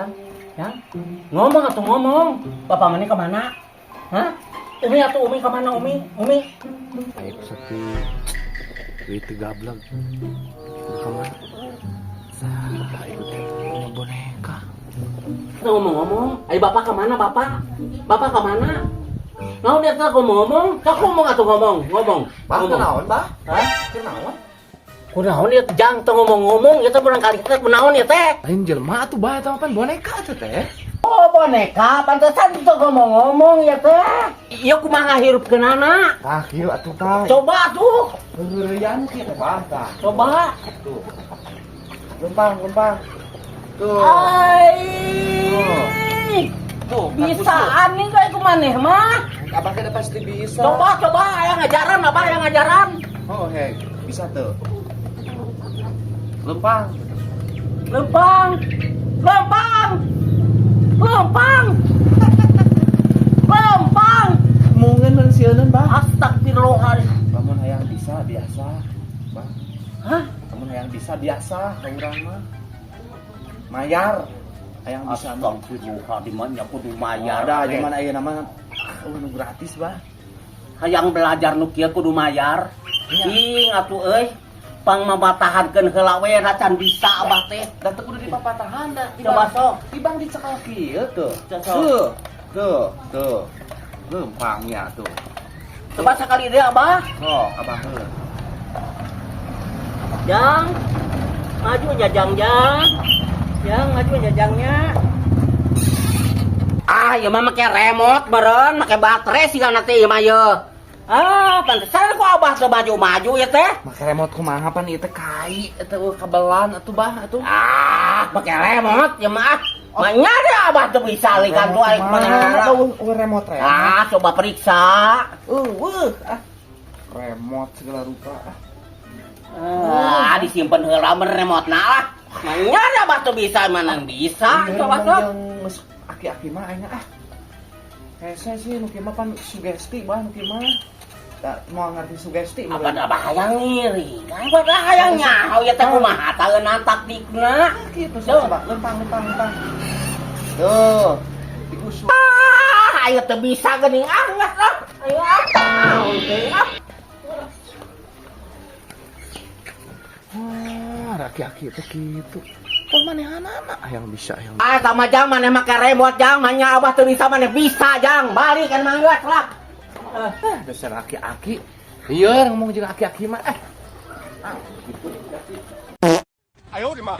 Jang, Jang. Ngomong atuh ngomong. Bapak mana kemana? Hah? Umi atuh Umi kemana Umi? Umi. Ayo sepi. Itu gablek. Kemana? Salah itu teh punya boneka. Ngomong-ngomong, ayo bapak kemana bapak? Bapak kemana? Mau dia tuh ngomong, kau ngomong atuh ngomong, ngomong. Bah, ngomong. kunaon, Bah? Hah? Kunaon? Kunaon ieu Jang teu ngomong-ngomong, ieu teh barangkali teh kunaon ieu teh? Lain jelema atuh, Bah, eta mah pan boneka atuh teh. Oh, boneka, pantesan teu ngomong-ngomong ya teh. Ieu kumaha hirupkeunana? Tah, kieu atuh tah. Coba tuh, Heureuyan kieu teh, Bah, tah. Coba. Tuh. Lempang, lempang. Tuh. Ai. Tuh, Bisaan nih kayak kumaneh mah. Abah teh pasti bisa. Coba, coba, aya ngajaran, abah aya ngajaran. Oh, hei, bisa tuh. Lempang. Lempang. Lempang. Lempang. Lempang. Mungen mensieuneun, Bah. Astagfirullahaladzim. Lamun hayang bisa biasa. Bah, Hah? Lamun hayang bisa biasa ka urang mah. Mayar. Hayang bisa mah. Astagfirullahaladzim, nya kudu mayar. Ada zaman ayeuna mah nu gratis, Bah. Hayang belajar nu kieu kudu mayar. Iya. Ing atuh euy. Pang mamatahankeun heula we can bisa abah teh. Da teu kudu dipapatahan da. Coba sok. Tibang dicekal kieu tuh. Cocok. Tuh. Tuh, tuh. Lempangnya tuh. Coba sekali deh abah. Sok, abah heuh. Jang. Maju jajang jang. Jang maju jajangnya. Ah, ieu mah make remote meureun, make baterai sih nanti ieu mah ye. Ah, pantesan kok abah teu maju-maju ya teh. Make remote kumaha pan ieu teh kai eta eueuh kabelan atuh, Bah, atuh. Ah, make remote ya mah. Manya deh abah teu bisa likan tuh aing mana. Eueuh remote remote. Ah, coba periksa. Eueuh ah. Remote segala rupa ah. Ah, disimpan heula mah remote na lah. Manya deh abah teu bisa mana bisa. Coba sok. Yang geus aki-aki mah aing ah. Hese sih nu kieu mah pan sugesti, Bah, nu kieu mah. Tak mau ngerti sugesti Apa abah hayang ngiri? Kan abah hayang nyaho ya teh kumaha taeunan taktikna. Gitu Tuh. coba lempang lempang lempang. Tuh. Diusuk. Ah, ayo teu bisa geuning ah geus ah. Ayo ah. Naon teh ah. Wah, aki-aki teh kitu. Kok manehanana yang bisa yang Ah, sama jang maneh make remote jang, manya abah teu bisa maneh bisa jang. Balik kan mah geus lah. Ah, dasar aki-aki. Iya, ngomong jeung aki-aki mah eh. Ah, gitu. 哎呦我的妈！